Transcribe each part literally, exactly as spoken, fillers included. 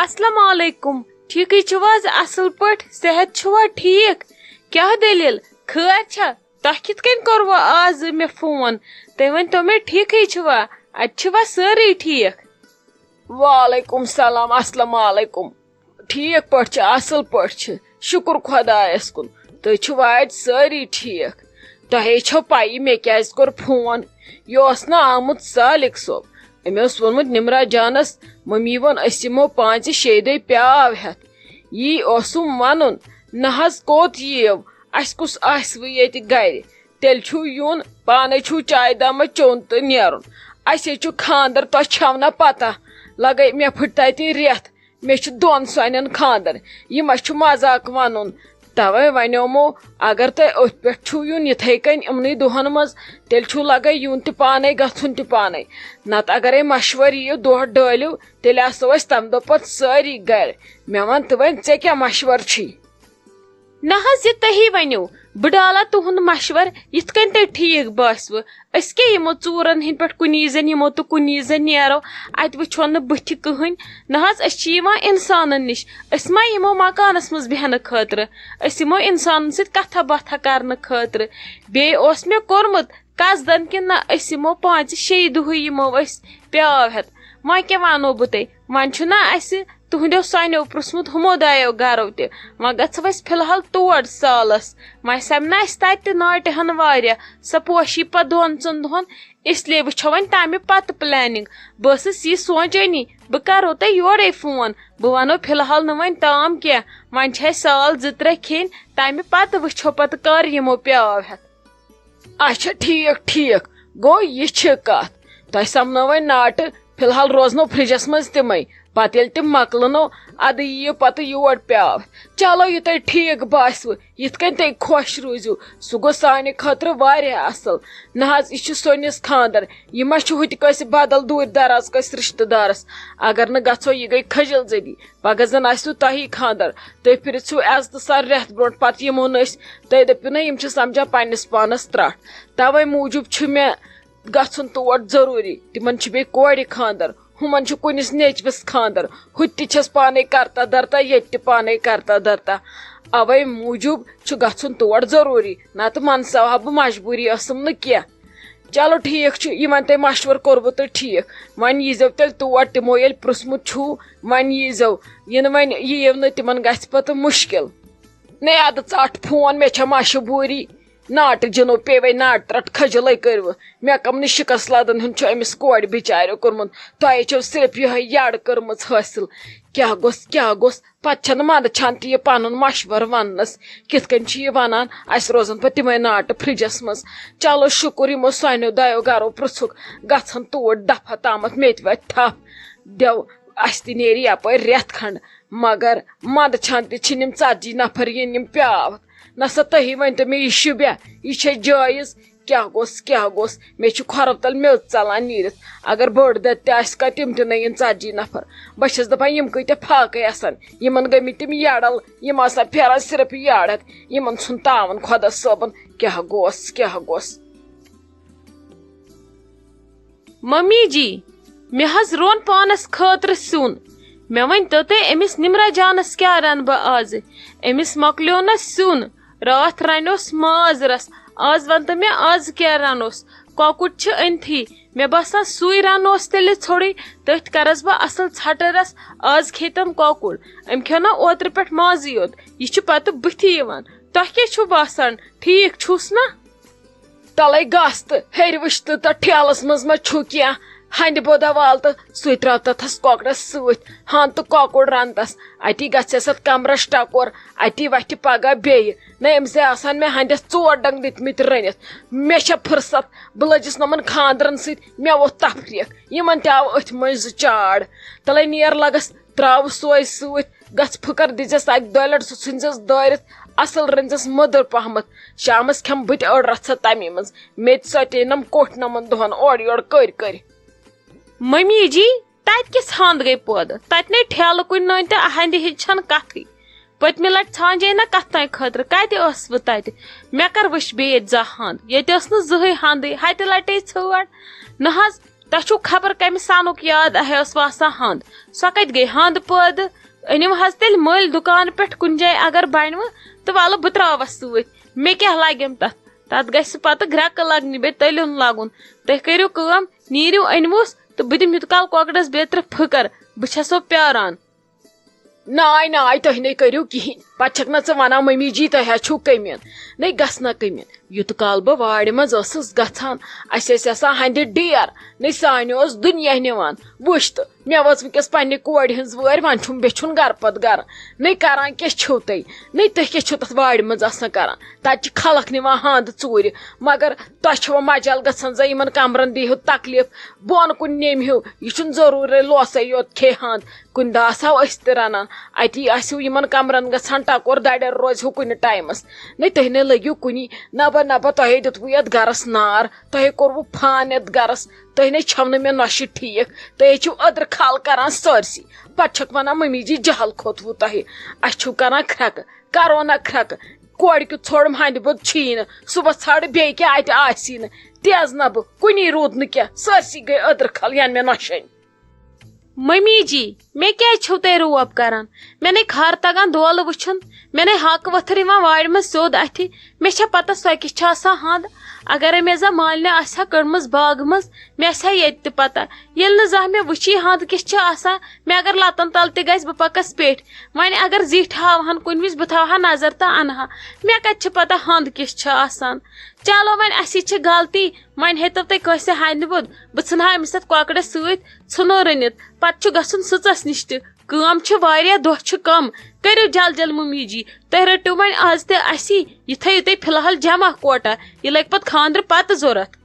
السلام علیکم، ٹھیکٕے چھِو حظ؟ اصل پٲٹھۍ، صحت چھُوا ٹھیک؟ کیاہ دٔلیٖل؟ خٲر چھا؟ تۄہہِ کِتھ کٔنۍ کوٚروٕ آز مےٚ فون؟ تُہۍ ؤنۍ تو مےٚ، ٹھیکٕے چھِوا؟ اَتہِ چھِوا سٲری ٹھیک؟ وعلیکم سلام، السلام علیکم۔ ٹھیک پٲٹھۍ چھِ، اصل پٲٹھۍ چھِ، شُکُر خۄدایس کُن۔ تُہۍ چھِوا اَتہِ سٲری ٹھیک؟ تۄہے چھو پَیی مےٚ کیازِ کوٚر فون۔ یہِ اوس نہ آمُت سالِک صٲب، أمۍ اوس ووٚنمُت نِمرا جانس، مٔمی ووٚن أسۍ یِمو پانٛژِ شیٚیہِ دۄہہِ پیاو ہٮ۪تھ۔ یی اوسُم وَنُن، نہ حظ کوٚت یِیو، اَسہِ کُس آسہِ وٕ ییٚتہِ گرِ؟ تیٚلہِ چھُو یُن، پانے چھُو چایہِ دامہ چیوٚن تہٕ نیرُن۔ اَسے چھُ خاندر، تۄہہِ چھَو نہ پتہ، لگے مےٚ پھٕٹۍ تَتہِ رٮ۪تھ، مےٚ چھُ دۄن سانٮ۪ن خاندر، یہِ ما چھُ مذاق وَنُن؟ توے وَنیومو، اگر تۄہہِ أتھۍ پٮ۪ٹھ چھُو یُن یِتھے کٔنۍ یِمنٕے دۄہن منٛز، تیٚلہِ چھُو لگے یُن تہِ پانے، گژھُن تہِ پانے۔ نتہٕ اگرے مشورٕ یِیِو، دۄہ ڈٲلِو، تیٚلہِ آسو أسۍ تَمہِ دۄہ پتہٕ سٲری گرِ۔ مےٚ وَن تہٕ وۄنۍ، ژےٚ کیٛاہ مشورٕ چھی؟ نہ حظ، یہِ تُہی ؤنِو، بہٕ ڈالا تُہُنٛد مشورٕ یِتھ کٔنۍ تۄہہِ ٹھیٖک باسِوٕ۔ أسۍ کیٛاہ یِمو ژوٗرن ہٕنٛدۍ پٮ۪ٹھ کُنی زٔنۍ یِمو تہٕ کُنی زٔنۍ نیرو، اَتہِ وٕچھو نہٕ بٕتھِ کٕہٕنۍ۔ نہ حظ، أسۍ چھِ یِوان اِنسانن نِش، أسۍ ما یِمو مکانس منٛز بیٚہنہٕ خٲطرٕ؟ أسۍ یِمو اِنسانن سۭتۍ کتھا باتھا کرنہٕ خٲطرٕ۔ بیٚیہِ اوس مےٚ کوٚرمُت قصدن کہِ نہ، أسۍ یِمو پانٛژِ شیٚیہِ دۄہٕے یِمو أسۍ پیاو ہٮ۪تھ۔ وۄنۍ کیٛاہ وَنو بہٕ تۄہہِ؟ وۄنۍ چھُنہ اَسہِ تُہنٛدیو سانیو پرٛژھمُت ہُمو دایو گرو تہِ۔ وۄنۍ گژھو أسۍ فی الحال تور سالس۔ وۄنۍ سَمہِ نہ اَسہِ تَتہِ تہِ ناٹہِ ہن واریاہ۔ سۄ پوشی پتہٕ دۄن ژۄن دۄہن۔ اس لیے وٕچھو وۄنۍ تَمہِ پتہٕ پلاننگ۔ بہٕ ٲسٕس یہِ سونچٲنی، بہٕ کرو تۄہہِ یورے فون۔ بہٕ وَنو فی الحال نہٕ وۄنۍ تام کینٛہہ۔ وۄنۍ چھِ اَسہِ سال زٕ ترٛےٚ کھیٚنۍ، تَمہِ پتہٕ وٕچھو پتہٕ کر یِمو پیاو ہٮ۪تھ۔ اچھا، ٹھیک، ٹھیک۔ گوٚو، یہِ چھِ کتھ۔ تۄہہِ سمنو وۄنۍ ناٹہٕ، فی الحال روزنو فرجس منٛز تِمے۔ پتہٕ ییٚلہِ تِم مۄکلنو، ادٕ یِیِو پتہٕ یور پیاو۔ چلو، یہِ تۄہہِ ٹھیک باسِوٕ، یِتھ کٔنۍ تُہۍ خۄش روٗزِو، سُہ گوٚو سانہِ خٲطرٕ واریاہ اصل۔ نہ حظ، یہِ چھُ سٲنِس خاندر، یہِ ما چھُ ہُتہِ کٲنٛسہِ بدل دوٗرِ دراز کٲنٛسہِ رشتہٕ دارس؟ اگر نہٕ گژھو، یہِ گٔے خجل زدی۔ پگاہ زن آسِوٕ تۄہی خاندر، تُہۍ پھِرِتھ چھِو عزتہٕ سان رٮ۪تھ برونٛٹھ، پتہٕ یِمو نہٕ أسۍ، تُہۍ دٔپِو نہ، یِم چھِ سمجھان پننِس پانس ترٛٹھ۔ توے موٗجوٗب چھُ مےٚ گژھُن تور ضروٗری۔ تِمن چھُ بیٚیہِ کورِ خاندر، ہُمن چھُ کُنِس نیچوِس خاندر، ہُتہِ تہِ چھَس پانے کرتا درتا، ییٚتہِ تہِ پانے کرتا درتا۔ اوے موٗجوٗب چھُ گژھُن تور ضروٗری، نتہٕ منساو ہا بہٕ، مجبوٗری ٲسٕم نہٕ کینٛہہ۔ چلو، ٹھیک چھُ، یہِ وۄنۍ تۄہہِ مشورٕ کوٚروٕ تہٕ ٹھیک۔ وۄنۍ ییٖزیو تیٚلہِ تور، تِمو ییٚلہِ پرٛژھمُت چھُو، وۄنۍ ییٖزیو۔ یِنہٕ وۄنۍ یِیِو نہٕ، تِمن گژھِ پتہٕ مُشکِل۔ نے ادٕ ژٹ فون، مےٚ چھےٚ مشہوٗری۔ ناٹہٕ جِنو پیٚیہِ وۄنۍ ناٹہٕ ترٛٹھ کھجلے کٔرِوٕ۔ مےٚ کم نہٕ شِکس لدن ہُنٛد چھُ أمِس کورِ بِچارِ کوٚرمُت۔ تۄہے چھو صرف یِہے یڈ کٔرمٕژ حٲصِل۔ کیٛاہ گوٚژھ، کیٛاہ گوٚژھ؟ پتہٕ چھنہٕ منٛدٕ چھان تہِ یہِ پنُن مشورٕ وننس۔ کِتھ کٔنۍ چھِ یہِ ونان، اسہِ روزن پتہٕ تِمے ناٹہٕ فرجس منٛز۔ چلو شُکر، یِمو سانیو دۄیو گرو پرٛژھُکھ، گژھن توٗرۍ دفعہ تامتھ مےٚ تہِ وتہِ تھپھ۔ دیو، اسہِ تہِ نیرِ یپٲرۍ رٮ۪تھ کھنڈ۔ مگر منٛدٕ چھان تہِ چھِنہٕ یِم ژتجی نفر یِن یِم پیاوتھ۔ نہ سا تُہی ؤنۍ تو مےٚ، یہِ شوٗبیا؟ یہِ چھا جٲیز؟ کیٛاہ گوٚژھ، کیٛاہ گوٚژھ؟ مےٚ چھُ کھۄرو تل میٚژ ژلان نیٖرِتھ۔ اگر بٔڑ دۄد تہِ آسہِ کانٛہہ، تِم تہِ نہٕ یِن ژتجی نفر۔ بہٕ چھَس دپان، یِم کۭتیٛاہ فاقے آسن، یِمن گٔمٕتۍ تِم یڈل، یِم آسن پھیران صرف یڈ ہٮ۪تھ۔ یِمن ژھُن تاوان خۄدا صٲبن۔ کیٛاہ گوٚژھ، کیٛاہ گوٚژھ؟ ممی جی، مےٚ حظ روٚن پانس خٲطرٕ سیُن۔ مےٚ ؤنۍ تو تُہۍ، أمِس نِمرا جانس کیٛاہ رنہٕ بہٕ آزٕ؟ أمِس مۄکلیو نہ سیُن۔ راتھ رنیوس ماز رس، آز ون تہٕ مےٚ آز کیٛاہ رنوس؟ کۄکُر چھِ أنتھٕے، مےٚ باسان سُے رنوس تیٚلہِ ژھوٚرٕے۔ تٔتھۍ کرس بہٕ اصل ژھٹہٕ رس، آز کھیٚیہِ تِم کۄکُر۔ أمۍ کھیوٚو نہ اوترٕ پٮ۪ٹھ مازٕے یوت، یہِ چھُ پتہٕ بٕتھِ یِوان۔ تۄہہِ کیٛاہ چھُو باسان، ٹھیٖک چھُس نہ؟ تلے گژھ تہٕ ہیٚرِ وٕچھ تہٕ تتھ ٹھیلس منٛز ما چھُ کینٛہہ ہندِ بودہ وال تہٕ سُے تراو تتھس کۄکرس سۭتۍ ہن تہٕ کۄکُر رنتس۔ اتی گژھٮ۪س اتھ کمرس ٹکور، اتی وتھِ پگاہ بیٚیہِ۔ نہ، أمِس ہے آسان مےٚ ہندس ژور ڈنگ دِتمٕتۍ رٔنِتھ۔ مےٚ چھےٚ فرصت، بہٕ لٔجِس نۄمن خاندرن سۭتۍ، مےٚ ووٚتھ تفریٖق، یِمن تہِ آو أتھۍ مٔنٛزۍ چاڑ۔ تلے نیر لگس، تراو سوے سۭتۍ، گژھ پھٕکر دِژٮ۪س اکہِ دۄیہِ لٹہِ، سُہ ژھٕنزٮ۪س دٲرِتھ، اصل رٔنزٮ۪س مٔدٕر پہمتھ۔ شامس کھٮ۪مہٕ بہٕ تہِ أڑ رژھا تمی منٛز۔ مےٚ تہِ ژۄٹے نم کوٚٹھۍ نمن دۄہن اورٕ یورٕ کٔرۍ کٔرۍ۔ ممی جی، تتہِ کِژھ ہند گٔے پٲدٕ؟ تتہِ نے ٹھیلہٕ کُنہِ نٲنۍ تہٕ اہندِ ہِنٛز چھنہٕ کتھٕے۔ پٔتمہِ لٹہِ ژھانجے نہ کتھ تام خٲطرٕ، کتہِ ٲسٕس بہٕ تتہِ؟ مےٚ کر وٕچھ بیٚیہِ ییٚتہِ زانٛہہ ہند؟ ییٚتہِ ٲس نہٕ زٕہٕے ہندٕے، ہتہِ لٹے ژھٲر۔ نہ حظ، تۄہہِ چھُو خبر کَمہِ سَنُک یاد اَہے ٲس واسان ہَنٛد۔ سۄ کَتہِ گٔے ہَنٛد پٲدٕ؟ أنِو حظ تیٚلہِ مٔلۍ دُکان پٮ۪ٹھ کُنہِ جایہِ اگر بَنِوٕ، تہٕ وَلہٕ بہٕ ترٛاوَس سۭتۍ۔ مےٚ کیٛاہ لَگٮ۪م تَتھ؟ تَتھ گژھِ پَتہٕ گرٛٮ۪کہٕ لَگنہِ، بیٚیہِ تٔلیُن لَگُن۔ تُہۍ کٔرِو کٲم، نیٖرِو أنۍوُس، تہٕ بہٕ دِمہٕ یوٗت کال کۄکرَس بیترِ پھٕکَر۔ بہٕ چھَسو پیٛاران۔ ناے، ناے، تُہۍ نے کٔرِو کِہیٖنۍ۔ پتہٕ چھَکھ نہ ژٕ وَنان، "مٔمی جی، تۄہہِ حظ چھُو کٔمیٖن۔" نے گژھِ نہ کٔمیٖن۔ یوٗت کال بہٕ وارِ منٛز ٲسٕس گژھان، اَسہِ ٲسۍ آسان ہَنٛدِ ڈیر۔ نے سانہِ اوس دُنیا نِوان۔ وٕچھ تہٕ، مےٚ وٲژ وٕنکیٚس پننہِ کورِ ہٕنٛز وٲرۍ، وۄنۍ چھُم بیٚچھُن گرٕ پتہٕ گرٕ۔ نے کران کیٛاہ چھِو تُہۍ؟ نے تُہۍ کیٛاہ چھِو تَتھ وارِ منٛز آسان کران؟ تَتہِ چھِ خلق نِوان ہَنٛد ژوٗرِ۔ مگر تۄہہِ چھُوا مجال گژھان زَن یِمن کمرن دیٖہِو تکلیف؟ بۄن کُن نیمہِو، یہِ چھُنہٕ ضروٗری لوسے یوت کھے ہَنٛد۔ کُنہِ دۄہ آسہٕ ہاو أسۍ تہِ رَنان، اَتی آسِو یِمَن کَمرَن گژھان ٹَکور، دَرٮ۪ر روزِ ہو کُنہِ ٹایمَس۔ نَے تُہۍ نَے لٔگِو کُنی، نَبہ نَبہ تۄہے دیُتوُ یَتھ گَرَس نار، تۄہے کوٚروُ فان یَتھ گَرَس، تُہۍ نَے چھَو نہٕ مےٚ نۄشہِ ٹھیٖک، تُہۍ ہے چھِو أدرٕ کھال کَران سٲرسٕے۔ پَتہٕ چھَکھ وَنان، "مٔمی جی، جہل کھوٚتوُ تۄہہِ، اَسہِ چھُو کَران کھرٛٮ۪کہٕ، کَرو نہ کھرٛٮ۪کہٕ، کورِ کیُتھ ژھوٚڑ ہَنٛدِ بوٚد چھِی نہٕ، صُبحَس ژھانٛڈٕ بیٚیہِ کیٛاہ اَتہِ آسی نہٕ، تہِ حظ نَبہٕ کُنی روٗد نہٕ کینٛہہ، سٲرسٕے گٔے أدرٕ کھال یَنہٕ مےٚ نۄشہِ أنۍ۔" مٔمی جی، مےٚ کیٛازِ چھِو تُہۍ روب کران؟ مےٚ نے خر تگان دولہٕ وٕچھُن، مےٚ نے ہاکہٕ ؤتھٕر یِوان وارِ منٛز سیوٚد اَتھِ۔ مےٚ چھےٚ پتہ سۄ کِژھ چھےٚ آسان ہَنٛد۔ اگرے مےٚ زن مالنہِ آسہِ ہا کٔڑمٕژ باغہٕ منٛز، مےٚ آسہِ ہا ییٚتہِ تہِ پتہ۔ ییٚلہِ نہٕ زانٛہہ مےٚ وٕچھی ہَنٛد کِژھ چھےٚ آسان، مےٚ اگر لتن تل تہِ گژھِ، بہٕ پکس پیٚٹھۍ۔ وۄنۍ اگر زِٹھۍ ہاوہن کُنہِ وِزِ، بہٕ تھاوہا نظر تہٕ انہٕ ہا۔ مےٚ کتہِ چھِ پتہ ہَنٛد کِژھ چھےٚ آسان؟ چلو وۄنۍ، اَسی چھِ غلطی۔ وۄنۍ ہیٚتو تُہۍ کٲنٛسہِ ہَنٛدِ بوٚد، بہٕ ژھٕنہٕ ہا أمِس اَتھ کۄکرَس سۭتۍ، ژھٕنو رٔنِتھ، پَتہٕ چھُ گژھُن سٕژَس نِش تہِ۔ کٲم چھِ واریاہ، دۄہ چھِ کَم، کٔرِو جل جل مُمی جی، تُہۍ رٔٹِو وۄنۍ آز تہِ اَسی، یہِ تھٲیِو تُہۍ فی الحال جمع کوٹہ، یہِ لَگہِ پَتہٕ خانٛدرٕ پَتہٕ ضوٚرَتھ۔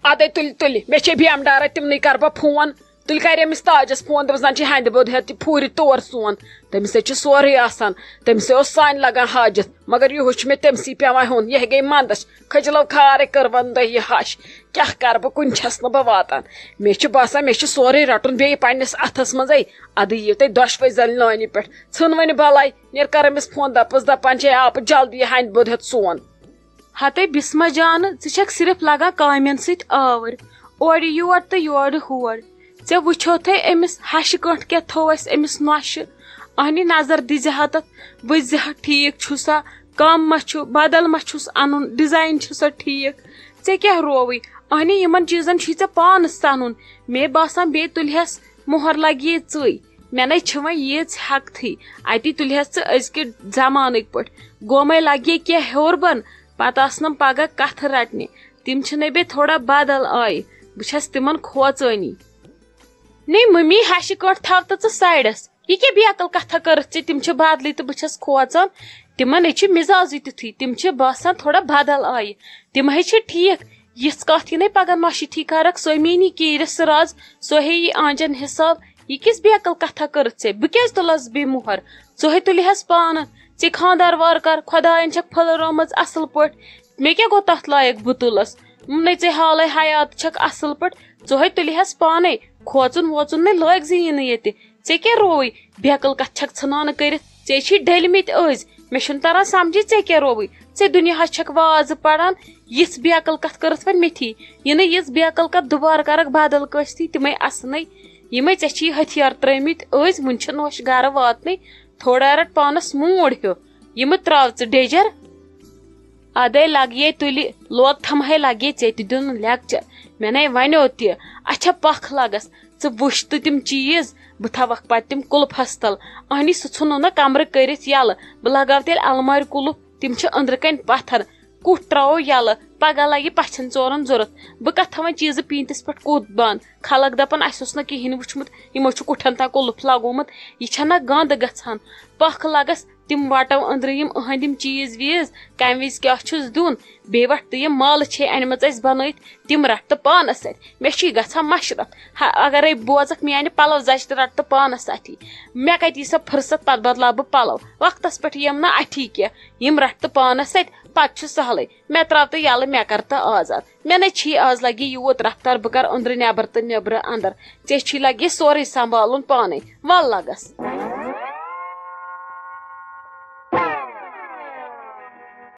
اَدَے تُلہِ تُلہِ، مےٚ چھے بیمڈارا، تِمنٕے کَرٕ بہٕ فون۔ تُلہِ کَرِ أمِس تاجَس فون، دوٚپُس، "زَن چھِ ہَنٛدِ بوٚد ہٮ۪تھ تہِ پھوٗرِ تور سون، تٔمِس ہے چھُ سورُے آسان، تٔمِس ہے اوس سانہِ لَگان حاجَت، مگر یِہُس چھُ مےٚ تٔمسٕے پٮ۪وان ہیوٚن، یہِ ہے گٔے منٛدَچھ۔" کھٔجلو کھارے کٔر وۄنۍ دۄہ یہِ ہَش۔ کیٛاہ کَرٕ بہٕ؟ کُنہِ چھَس نہٕ بہٕ واتان۔ مےٚ چھُ باسان، مےٚ چھُ سورُے رَٹُن بیٚیہِ پنٛنِس اَتھَس منٛزٕے۔ اَدٕ یِیِو تُہۍ دۄشوَے زَنہِ لٲنہِ پٮ۪ٹھ۔ ژھٕن وۄنۍ بَلاے، نیر کَر أمِس فون، دَپَس، دَپان چھے، "آپہٕ جلدی ہَنٛدِ بوٚد ہٮ۪تھ سون۔" ہَتے بِسمہ جانہٕ، ژٕ چھَکھ صرف لَگان کامٮ۪ن سۭتۍ آوٕر۔ اورٕ یور تہٕ یورٕ ہور۔ ژےٚ وٕچھوتھے أمِس ہَشہِ کٲنٛٹھ کیٛاہ تھوٚو اَسہِ أمِس نۄشہِ۔ اہنہِ نظر دِزِ ہا تَتھ، وٕچھزِ ہا ٹھیٖک چھُسا، کَم ما چھُ، بدل ما چھُس اَنُن، ڈِزاین چھُسا ٹھیٖک؟ ژےٚ کیٛاہ رووُے؟ اہنہِ یِمَن چیٖزَن چھُے ژےٚ پانَس سَنُن۔ مے باسان بیٚیہِ تُلہَس مۄہر لَگہِ یے ژٕے۔ مےٚ نے چھِ وۄنۍ ییٖژ ہٮ۪کتھٕے۔ اَتی تُلہَس ژٕ أزکہِ زمانٕکۍ پٲٹھۍ۔ گومَے لَگہِ یے کینٛہہ ہیوٚر بۄن، پَتہٕ آسنَم پَگاہ کَتھٕ رَٹنہِ۔ تِم چھِ نے بیٚیہِ تھوڑا بدل آیہِ۔ بہٕ چھَس تِمَن کھوژٲنی۔ نے مٔمی، ہَشہِ کٲنٛٹھ تھاو تہٕ ژٕ سایڈَس۔ یہِ کیٛاہ بیقل کتھا کٔرٕتھ ژےٚ؟ تِم چھِ بدلٕے تہٕ بہٕ چھَس کھوژان۔ تِمن ہے چھُ مِزازٕے تیُتھُے، تِم چھِ باسان تھوڑا بدل آیہِ۔ تِم ہے چھِ ٹھیٖک، یِژھ کتھ یہِ نے پگاہ نۄشہِ تھی کرکھ، سۄ میٛٲنی کیٖرِس راز، سۄ ہے یی آنجن حساب۔ یہِ کِژھ بیقل کتھا کٔرٕتھ ژےٚ؟ بہٕ کیٛازِ تُلس بیٚیہِ مۄہر؟ ژٕ ہے تُلہِ ہس پانہٕ۔ ژےٚ خانٛدار وار کر، خۄداین چھکھ پھٔلرٲومٕژ اصل پٲٹھۍ۔ مےٚ کیٛاہ گوٚو تتھ لایق بہٕ تُلس؟ نٔژے حالے حیات چھکھ اصل پٲٹھۍ، ژٕ ہے تُلہِ ہس پانے۔ کھوژُن ووژُن نے لٲگۍ زِ یہِ نہٕ ییٚتہِ۔ ژےٚ کیٛاہ رووُے؟ بیقل کتھ چھکھ ژھٕنان کٔرِتھ؟ ژےٚ چھی ڈٔلۍ مٕتۍ أزۍ۔ مےٚ چھُنہٕ تران سمجھی ژےٚ کیٛاہ رووُے۔ ژےٚ دُنیاہس چھکھ وازٕ پران، یِژھ بیقل کتھ کٔرٕتھ وۄنۍ مےٚ تھی۔ یہِ نہٕ یِژھ بیقل کتھ دُبارٕ کرکھ بدل کٲنٛسہِ تھی، تِمے اسنٕے۔ یِمے ژےٚ چھی ہتھیار ترٲوۍ مٕتۍ أزۍ، وُنہِ چھِ نوش گرٕ واتنٕے۔ تھوڑا رٹ پانس موٗڈ ہیوٗ۔ یِمہٕ تراو ژٕ ڈیجر۔ ادے لگیے تُلہِ، لوگ تھمہے لگیے ژےٚ تہِ دیُن لیکچر۔ مےٚ نے ونیو تہِ، اچھا پکھ لگس، ژٕ وٕچھ تہٕ تِم چیٖز، بہٕ تھاوکھ پتہٕ تِم قُلفس تل۔ اہنی سُہ ژھُنُن نہ کمرٕ کٔرِتھ یلہٕ، بہٕ لگاو تیٚلہِ المارِ قُلف، تِم چھِ أنٛدرٕ کنۍ پتھر۔ کُٹھ ترٛاوو یَلہٕ، پگاہ لگہِ پَژھٮ۪ن ژورَن ضوٚرَتھ۔ بہٕ کَتھ تھاوَن چیٖزٕ پیٖنتِس پٮ۪ٹھ کُتھ بنٛد؟ خلق دَپَن، "اَسہِ اوس نہٕ کِہیٖنۍ وٕچھمُت، یِمو چھُ کُٹھٮ۪ن تام قُلُف لگومُت، یہِ چھَنہ گنٛد گژھان؟" پَکھ لَگَس، تِم وَٹَو أنٛدرٕ یِم أہنٛدۍ یِم چیٖز ویٖز، کَمہِ وِزِ کیٛاہ چھُس دیُن؟ بیٚیہِ وَٹھ تہٕ یِم مالہٕ چھے اَنِمَژٕ اَسہِ بَنٲیِتھ، تِم رَٹھ تہٕ پانَس سۭتۍ۔ مےٚ چھُے گژھان مَشرَتھ۔ ہا، اگرَے بوزَکھ میٛانہِ پَلو زَچہِ تہٕ رَٹھ تہٕ پانَس اَتھی۔ مےٚ کَتہِ یی سۄ فٕرصت، پَتہٕ بَدلاو بہٕ پَلو۔ وقتَس پٮ۪ٹھ یِم نہٕ اَتھی کینٛہہ۔ یِم رَٹھ تہٕ پانَس سۭتۍ، پَتہٕ چھُ سہلٕے۔ مےٚ ترٛاو تہٕ یَلہٕ، مےٚ کَر تہٕ آزاد۔ مےٚ نے چھی آز لَگہِ یوٗت رفتار، بہٕ کَرٕ أنٛدرٕ نٮ۪بر تہٕ نٮ۪برٕ اَنٛدر۔ ژےٚ چھی لَگہِ سورُے سنٛبھالُن پانَے۔ وَل لَگَس۔